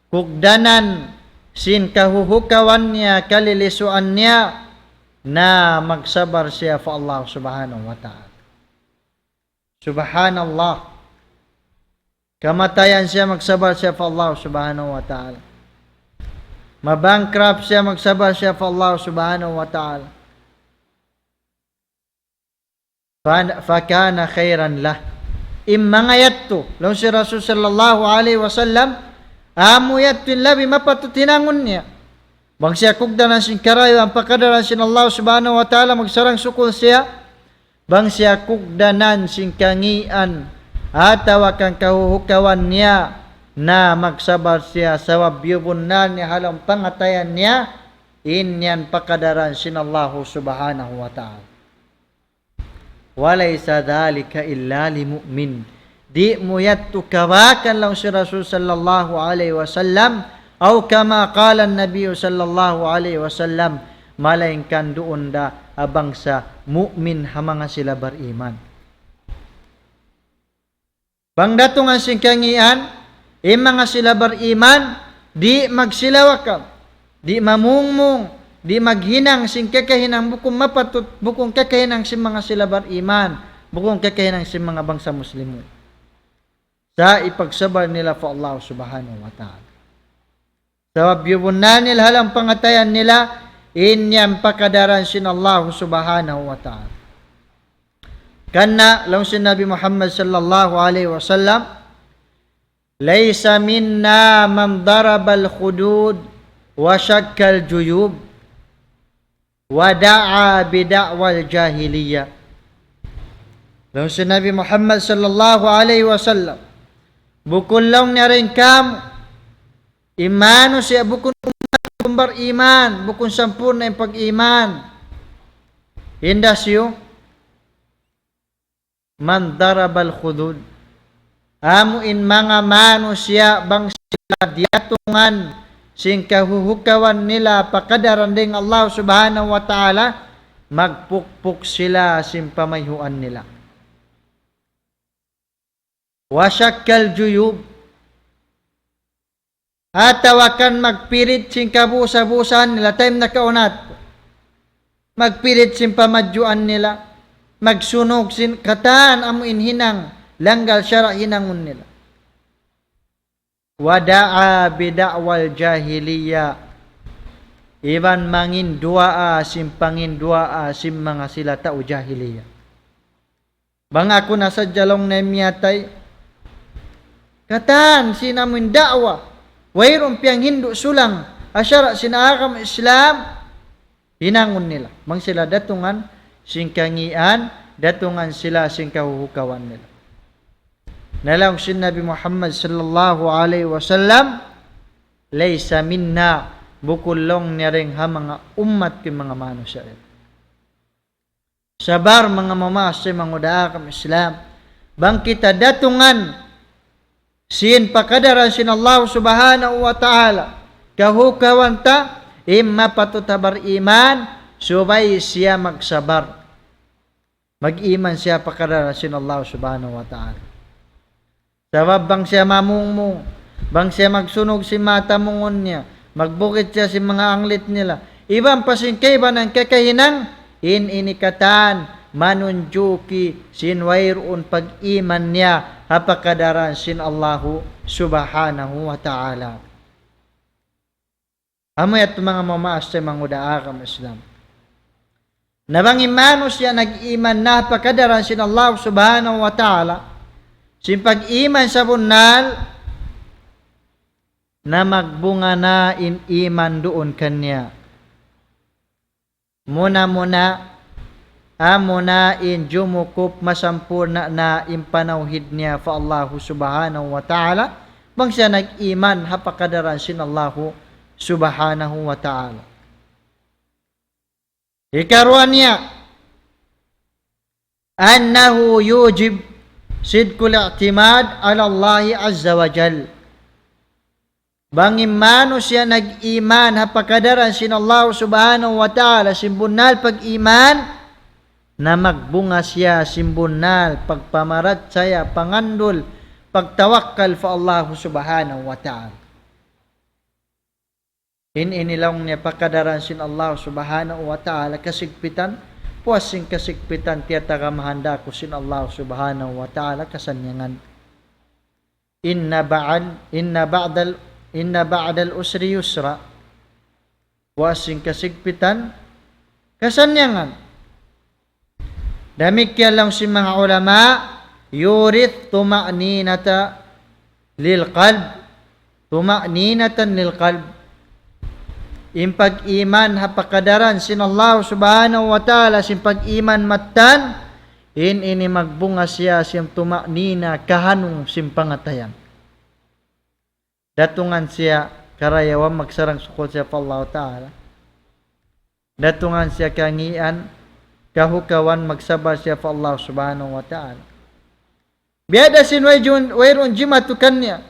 kugdanan sin kahuhukawan niya, kalilisuan niya, na magsabar siya pa Allah Subhanahu wa Ta'ala. Subhanallah. Kamatayan siya, magsabar siya pa Allah Subhanahu wa Ta'ala. Ma-bankrupt siya, magsabar siya pa Allah Subhanahu wa Ta'ala. Fa-, فكان خيرا له. In manga yadtu, laung sin Rasul sallallahu alayhi wasallam, amu yadtu in labi mapatut hinangun niya. Bang siya kugdanan sin karayawan pa kadaran sin Allah Subhanahu wa Ta'ala, magsarang-sukul siya. Bang siya kugdanan sin kangīan atawa kan kahuhukawan niya, na magsabar siya, sabab biya' bunnal niya ha lawm pangatayan niya, in yan pa kadaran sin Allahu Subhanahu wa Ta'ala. وليس ذلك إلا لمؤمن. Di' mu yadtu kabakan laung sin Rasul sallallahu alayhi wasallam, أو كما قال النبي صلى الله عليه وسلم, malaingkan duun da ha bangsa mu'min ha manga sila bariman. Bang datungan sin kangīan, in manga sila bariman, di' magsilawakab, di' mamungmung, di' maghinang sin kakahinang bukun mapatut, bukun kakahinang sin manga sila bariman, bukun kakahinang sin manga bangsa Muslimun. Sa' ipagsabar nila pa Allah Subhanahu wa Ta'ala. Sabab biya' bunnal nila ha lawm pangatayan nila, in yan pa kadaran sin Allah Subhanahu wa Ta'ala. Karna' laung sin Nabi Muhammad sallallahu alayhi wasallam, ليس منا من ضرب الخدود وشق الجيوب ودعا بدعوى الجاهلية. Laung sin Nabi Muhammad sallallahu alayhi wasallam, bukun laung niya dayn kamu, in manusiya' bukun ummat, bukun bariman, bukun sampurna' in pag-iman. Inda siyu, من ضرب الخدود. Amu in manga manusiya' bang sila diyatungan sin kahuhukawan nila pa kadaran dayn Allah Subhanahu wa Ta'ala, magpukpuk sila sin pamayhuan nila. وشق الجيوب. Atawa kan magpirit sin kabusa-busahan nila, time nakauna. Magpirit sin pamadjuan nila. Magsunug sin katan amu in hinang langgal sara' hinangun nila. ودعا بدعوى الجاهلية. Iban manginduwaa sin panginduwaa sin manga sila tau jahiliya. Bang aku na sadja laung niya miyatay. Katan sin amu in da'wa. Wayruun piyanghindu' sulang ha sara' sin agama Islam. Hinangun nila. Bang sila datungan sin kangīan, datungan sila sin kahuhukawan nila. Na laung sin Nabi Muhammad sallallahu alayhi wasallam, ليس منا, bukun laung niya dayn ha manga ummat ku in manga manusiya'. Sabar manga mamaas sin manga uda' agama Islam. Bang kita datungan sin pa kadaran sin Allah Subhanahu wa Ta'ala kahukawan ta, in mapatut ha bariman, subay siya magsabar. Mag-iman siya pa kadaran sin Allah Subhanahu wa Ta'ala. Sabab bang siya mamungmung, bang siya magsunug sin matamungun niya, Magbukit siya sin manga anglit nila. Iban pa sin kaibanan kakahinang, in ini katan, manunjuki sin wayruun pag-iman niya ha pakadaran sin Allahu Subhanahu wa Ta'ala. Amu yadtu manga mamaas sin manga uda agama Islam. Na bang in manusiya' nag-iman na ha pakadaran sin Allah Subhanahu wa Ta'ala, sin pag-iman sabunnal, na magbunga na in iman duun kaniya. Muna-muna, amuna in jumukup masampurna' na in panawhid niya pa Allahu Subhanahu wa Ta'ala, bang siya nag-iman ha pakadaran sin Allahu Subhanahu wa Ta'ala. Hikaruwa niya, أنه يوجب صدق الاعتماد على الله عز وجل. Bang in manusiya' nag-iman ha pakadaran sin Allah Subhanahu wa Ta'ala, sin bunnal pag-iman, na magbunga siya sin bunnal pagpamarachaya, pangandul, pagtawakkal pa Allah Subhanahu wa Ta'ala. In ini laung niya pakadaran sin Allah Subhanahu wa Ta'ala kasigpitan, puas sin kasigpitan tiyatagamahan da aku sin Allah Subhanahu wa Ta'ala kasannyangan. إن بعد، إن بعد ال-، إن بعد العسر يسرا. Puas sin kasigpitan kasannyangan. Damikkiyan laung sin manga ulama, يورث طمأنينة للقلب، طمأنينة للقلب. In pag-iman ha pakadaran sin Allah Subhanahu wa Ta'ala, sin pag-iman mattan, in ini magbunga siya sin tuma'nina, kahanung sin pangatayan. Datungan siya karayawan magsarang-sukul siya pa Allah Ta'ala. Datungan siya kangīan, kahukawan magsabar siya pa Allah Subhanahu wa Ta'ala. Biya' da sin wayruun, wayruun jimatu kaniya.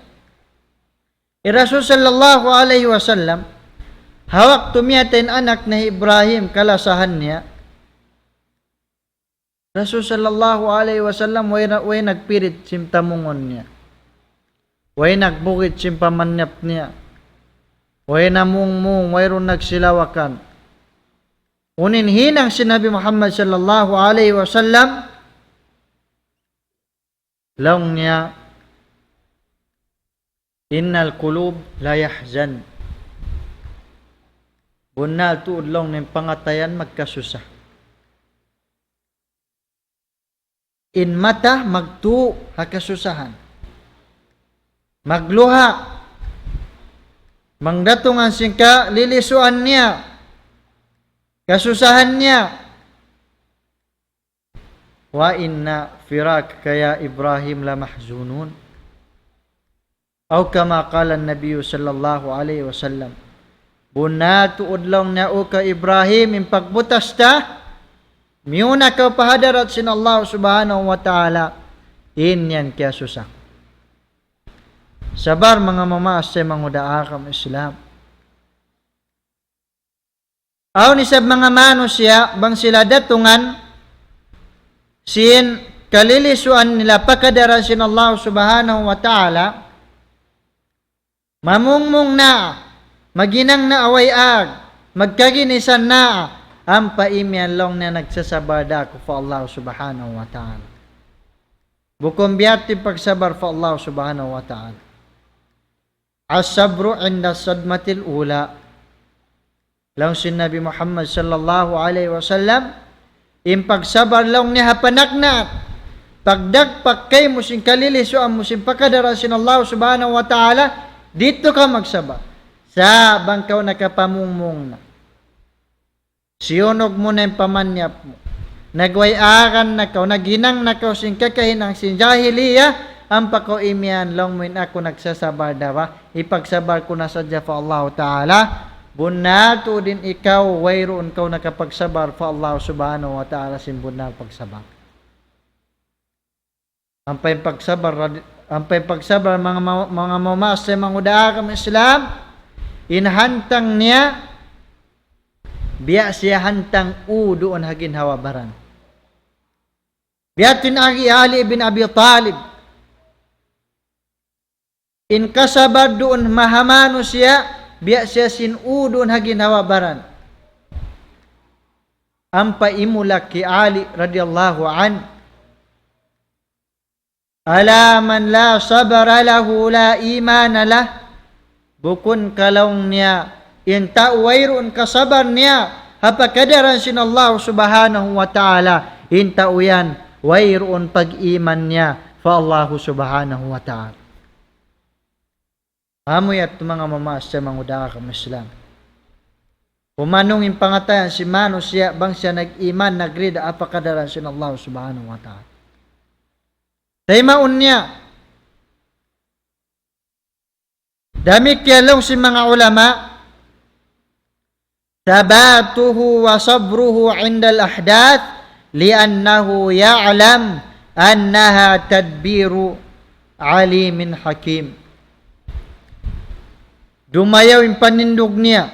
In Rasul sallallahu alayhi wasallam, ha waktu miyatay in anak niya Ibrahim, kalasahan niya, Rasul sallallahu alayhi wasallam, way na-, way nagpirit sin tamungun niya. Way nagbukit sin pamanyap niya. Way namungmung, wayruun nagsilawakan. Unu in hinang sin Nabi Muhammad sallallahu alayhi wasallam, laung niya, إن القلوب ليحزن. Bunnal tuud laung niya in pangatayan magkasusa. In mata magtuu ha kasusahan. Magluha. Bang datungan sin kalilisuan niya. Kasusahan niya. وإنا لفراقك يا إبراهيم لمحزونون. أو كما قال النبي صلى الله عليه وسلم. Bunnal tuud laung niya, O kaw Ibrahim, in pagbutas ta, miyuna kaw pa hadarat sin Allah Subhanahu wa Ta'ala, in yan kiyasusa. Sabar manga mamaas sin manga uda agama Islam. Awn isab manga manusiya', bang sila datungan sin kalilisuan nila pakadaran sin Allah Subhanahu wa Ta'ala, mamungmung na, maghinang na way ag, magkaginisan na, ampa imiyan laung niya nagsasabar da aku pa Allah Subhanahu wa Ta'ala. Bukun biya' ha yan in pagsabar pa Allah Subhanahu wa Ta'ala. الصبر عند الصدمة الأولى. Laung sin Nabi Muhammad sallallahu alayhi wasallam, in pagsabar laung niya ha panaknat, pagdagpak kaymu sin kalilisuan mu sin pakadaran sin Allah Subhanahu wa Ta'ala, didtu kaw magsabar. Sa' bang kaw nakapamungmung na. Siyunug mu na in pamanyap mu. Nagway-agan na kaw, naghinang na kaw sin kakahinang sin jahiliya, ampa kaw imiyan laung mu in aku nagsasabar da ba, hipagsabar ku na sadja pa Allahu Ta'ala, bunnal tuud in ikaw, wayruun kaw nakapagsabar pa Allah Subhanahu wa Ta'ala sin bunnal pagsabar. Ampa in pagsabar, rad-, ampa in pagsabar, manga ma-, manga mamaas sin manga uda agama Islam, in hantang niya, biya' siya hantang u duun ha ginhawa-baran. Biya' ha yan in agi Ali bin Abi Talib. In kasabar duun mahamanu siya, biya' siya sin udun ha ginhawa-baran. Ampa imulak hi Ali radiyallahu anhu, ألا من لا صبر له لا إيمان له. Bukun ka laung niya, in tau wayruun kasabar niya ha pakadaran sin Allah Subhanahu wa Ta'ala, in tau yan wayruun pag-iman niya pa Allah Subhanahu wa Ta'ala. Amu yadtu manga mamaas sin manga daa agama Islam. Kumanung in pangatayan sin manusiya' bang siya nag-iman, nagrida ha pakadaran sin Allah Subhanahu wa Ta'ala. Taymaun niya. Damikkiyan laung sin manga ulama, ثباته وصبره عند الأحداث لأنه يعلم أنها تدبير عليم حكيم. Dumayaw in panindug niya,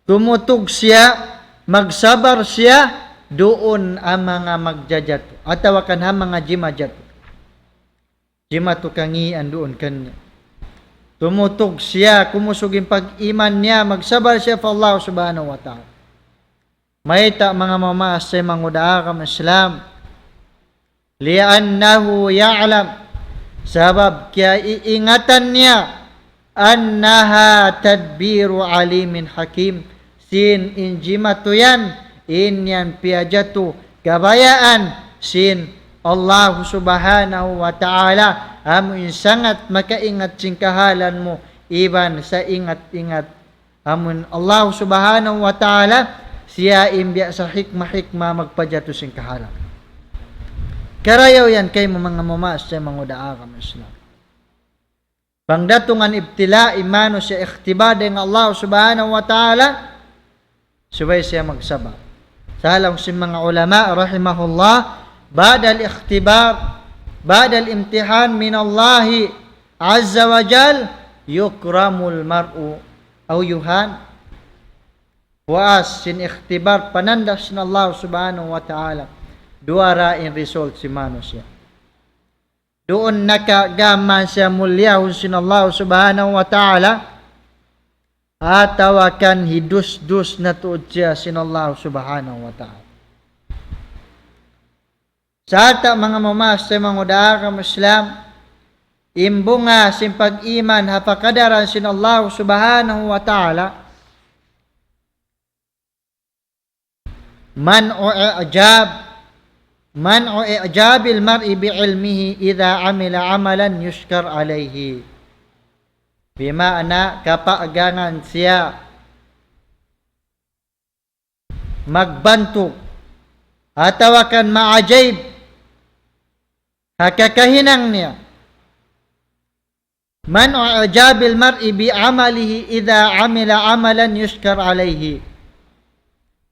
tumutug siya, magsabar siya, duun ha manga magjajatu, atawa kan ha manga jimajatu. Jimatu kangīan duun kaniya. Tumutug siya, kumusug in pag-iman niya, magsabar siya pa Allah Subhanahu wa Ta'ala. Mayta' manga mamaas sin manga daa agama Islam. لأنه يعلم, sabab kiyaiingatan niya, أنها تدبير عليم حكيم, sin in jimatu yan, in yan piyajatu kabayaan sin Allah Subhanahu wa Ta'ala, amu in sangat makaingat sin kahalan mu, iban sa ingat-ingat. Amun Allah Subhanahu wa Ta'ala, siya in biya' sa hikma-hikma magpajatu sin kahalan. Karayaw yan kaymu manga mamaas sin manga daa agama Islam. Bang datungan ibtila' in manusiya', ikhtibar dayn ha Allah Subhanahu wa Ta'ala, subay siya magsabar. Sa' laung sin manga ulama rahimahullah, بعد الاختبار، بعد الامتحان من الله عز وجل يكرم المرء أو يهان. Puas sin ikhtibar, panandah sin Allah Subhanahu wa Ta'ala, duwa ra in result sin manusiya'. Duun nakagaman siya mulyahun sin Allah Subhanahu wa Ta'ala, atawa kan hidusdus na tuud siya sin Allah Subhanahu wa Ta'ala. Sarta' manga mamaas sin manga daa agama Islam, in bunga sin pag-iman ha pakadaran sin Allah Subhanahu wa Ta'ala, منع إعجاب، منع إعجاب المرء بعلمه إذا عمل عملا يشكر عليه. Bima'na kapagangan siya magbantug atawa kan maajaib ha kakahinang niya. منع إعجاب المرء بعمله إذا عمل عملا يشكر عليه.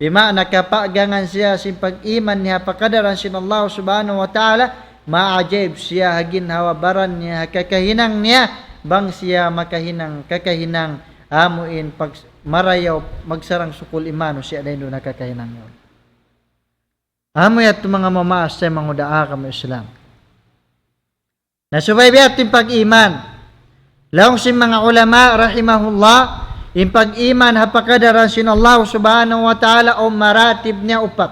Bima'na kapagangan siya sin pag-iman niya pa kadaran sin Allah Subhanahu wa Ta'ala, maajaib siya ha ginhawa-baran niya, ha kakahinang niya, bang siya makahinang kakahinang amu in pag-, marayaw magsarang-sukul in manusiya' dayn duun ha kakahinang niya. Amu yadtu manga mamaas sin manga daa agama Islam. Na subay biya' ha yan in pag-iman. Laung sin manga ulama rahimahullah, in pag-iman ha pakadaran sin Allah Subhanahu wa Ta'ala awn maratib niya upat.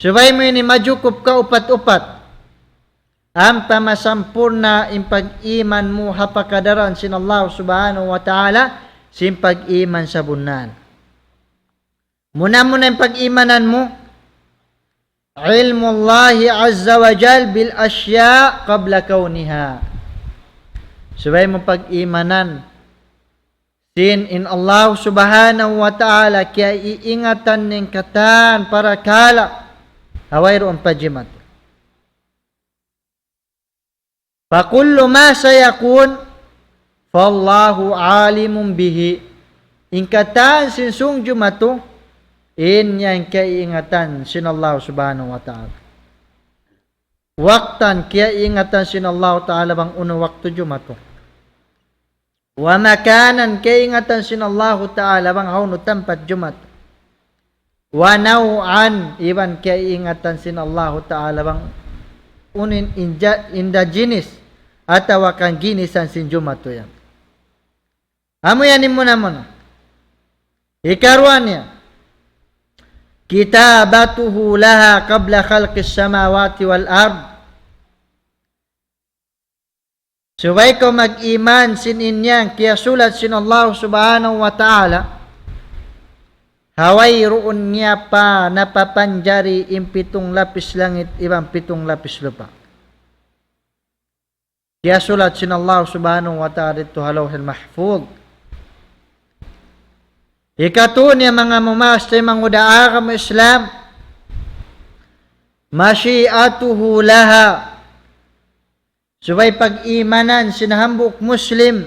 Subay mu ini majukup kaupat-upat. Ampa masampurna' in pag-iman mu ha pakadaran sin Allah Subhanahu wa Ta'ala, sin pag-iman sabunnal. Muna-muna in pag-imanan mu, علم الله عز وجل بالأشياء قبل كونها. Subay mu pag-imanan sin in Allah Subhanahu wa Ta'ala kiyaiingatan niya in katan parakala' ha wayruun pa jimatu. فكل ما سيكون فالله عالم به. In katan sin sung jumatu, in yan kiyaiingatan sin Allah Subhanahu wa Ta'ala. Waktan kiyaiingatan sin Allah Ta'ala bang unu waktu jumatu. ومكانا, kiyaiingatan sin Allahu Ta'ala bang hawnu tampat jumatu. ونوعا, iban kiyaiingatan sin Allahu Ta'ala bang unu in inja-, inda jinis atawa kan ginisan sin jumatu yan. Amu yan in muna-muna. Ikaruwa niya, كتابته لها قبل خلق السماوات والأرض. Subay kaw mag-iman sin in yan kiyasulat sin Allah Subhanahu wa Ta'ala, ha wayruun niya pa napapanjari in pitung lapis langit iban pitung lapis lupa'. Kiyasulat sin Allah Subhanahu wa Ta'ala didtu ha Lawhil Mahfuz. Ikatu niya, manga mamaas taymanghud ha agama Islam, مشيئته لها. Subay pag-imanan sin hambuuk Muslim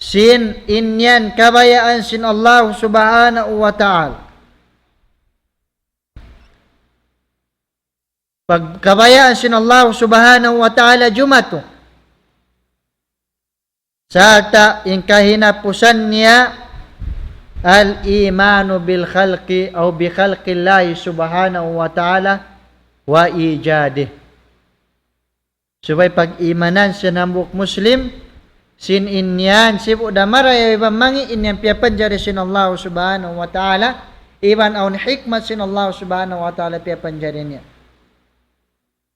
sin in yan kabayaan sin Allah Subhanahu wa Ta'ala. Pag-, kabayaan sin Allah Subhanahu wa Ta'ala jumatu. Sarta' in kahinapusan niya, الإيمان بالخلق أو بخلق الله سبحانه وتعالى وإيجاده. Subay pag-imanan sin hambuuk Muslim, sin in yan, sibu' da marayaw iban mangi' in yan piyapanjari sin Allah Subhanahu wa Ta'ala, iban awn hikmat sin Allah Subhanahu wa Ta'ala piyapanjari niya.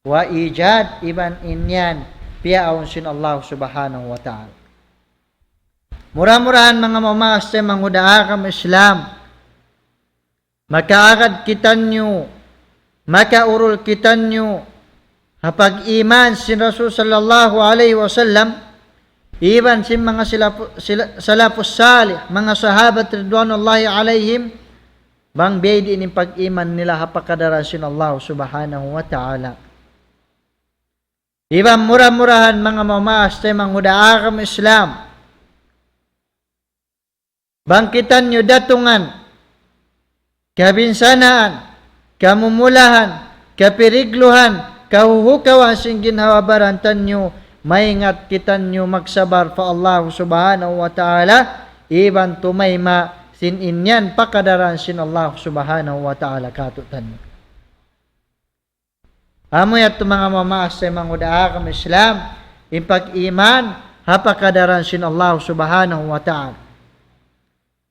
وإيجاد, iban in yan piyaawn sin Allah Subhanahu wa Ta'ala. Mura-murahan manga mamaas taymanghud ha agama Islam, makaagad kitaniyu, makaurul kitaniyu, ha pag-iman sin Rasul sallallahu alayhi wasallam, iban sin manga silapu-, sila-, salafus salih, manga sahabat ridwanullahi alayhim, bang biya' diin in pag-iman nila ha pakadaran sin Allah Subhanahu wa Ta'ala. Iban mura-murahan manga mamaas taymanghud ha agama Islam, bang kitaniyu datungan kabinsanaan, kamumulahan, kapirigluhan, kahuhukawan sin ginhawa-baran taniyu, maingat kitaniyu magsabar pa Allah Subhanahu wa Ta'ala, iban tumayma' sin in yan pakadaran sin Allah Subhanahu wa Ta'ala kātu'niyu. Amu yadtu manga mamaas taymanghud ha agama Islam, in pag-iman ha pakadaran sin Allah Subhanahu wa Ta'ala.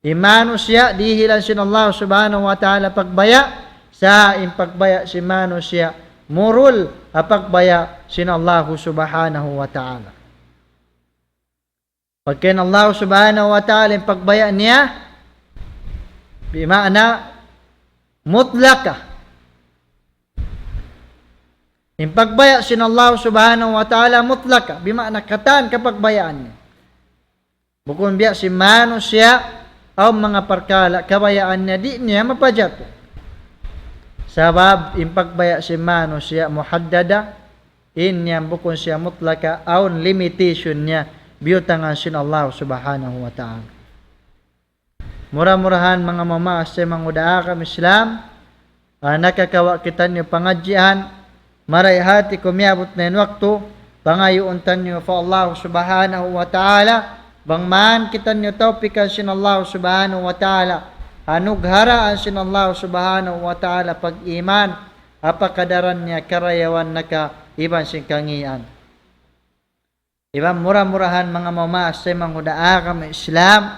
In manusiya' dihilan sin Allah Subhanahu wa Ta'ala pagbaya', sa' in pagbaya' sin manusiya' murul ha pagbaya' sin Allah Subhanahu wa Ta'ala. Pagkahi in Allah Subhanahu wa Ta'ala in pagbaya' niya, bima'na mutlaka. In pagbaya' sin Allah Subhanahu wa Ta'ala mutlaka, bima'na katan kapagbayaan niya. Bukun biya' sin manusiya', awn manga parkala' kabayaan niya di' niya mapajatu. Sabab in pagbaya' sin manusiya' muhaddada, in yan bukun siya mutlaka, awn limitation niya, biyutangan sin Allah Subhanahu wa Ta'ala. Mura-murahan manga mamaas taymanghud ha agama Islam, ah, nakakawa' kitaniyu pangadjian, marayaw hati ku miyabut na in waktu, pangayuun taniyu pa Allah Subhanahu wa Ta'ala, bang man kitaniyu tawpikan sin Allah Subhanahu wa Ta'ala, anugharaan sin Allah Subhanahu wa Ta'ala pag-iman, ha pakadaran niya karayawan naka iban sin kangīan. Iban mura-murahan manga mamaas taymanghud ha agama Islam,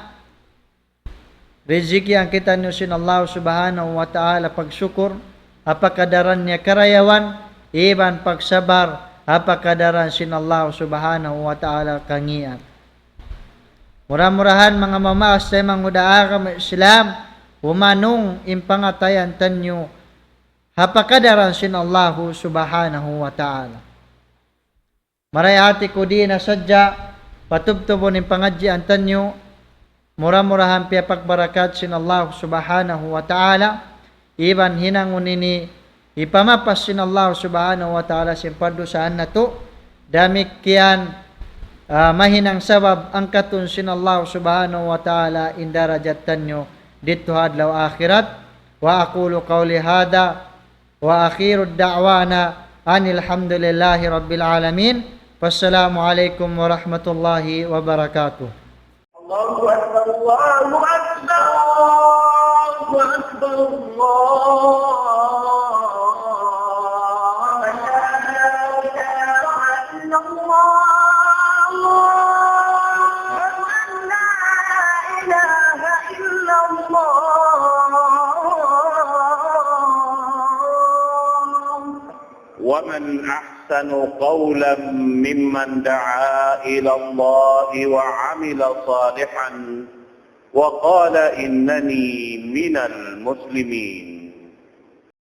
rizikian kitaniyu sin Allah Subhanahu wa Ta'ala pagsukur, ha pakadaran niya karayawan, iban pagsabar, ha pakadaran sin Allah Subhanahu wa Ta'ala kangīan. Mura-murahan manga mamaas taymanghud ha agama Islam, umanung in pangatayan taniyu, ha pakadaran sin Allah Subhanahu wa Ta'ala. Marayaw hati ku di' na sadja patubtubun in pangadjian taniyu, mura-murahan piyapagbarakat sin Allah Subhanahu wa Ta'ala, iban hinangun ini hipamapas sin Allah Subhanahu wa Ta'ala sin pardusahan natu', damikkiyan, ah, mahinang sabab angkatun sin Allah Subhanahu wa Ta'ala in darajat taniyu didtu ha adlaw akhirat. وأقول قولي هذا وآخر دعوانا أن الحمد لله رب العالمين. فالسلام عليكم ورحمة الله وبركاته. الله أكبر، الله أكبر، الله أكبر، الله أكبر. لا إله إلا الله. ومن أحسن قولا ممن دعا إلى الله وعمل صالحا وقال إنني من المسلمين.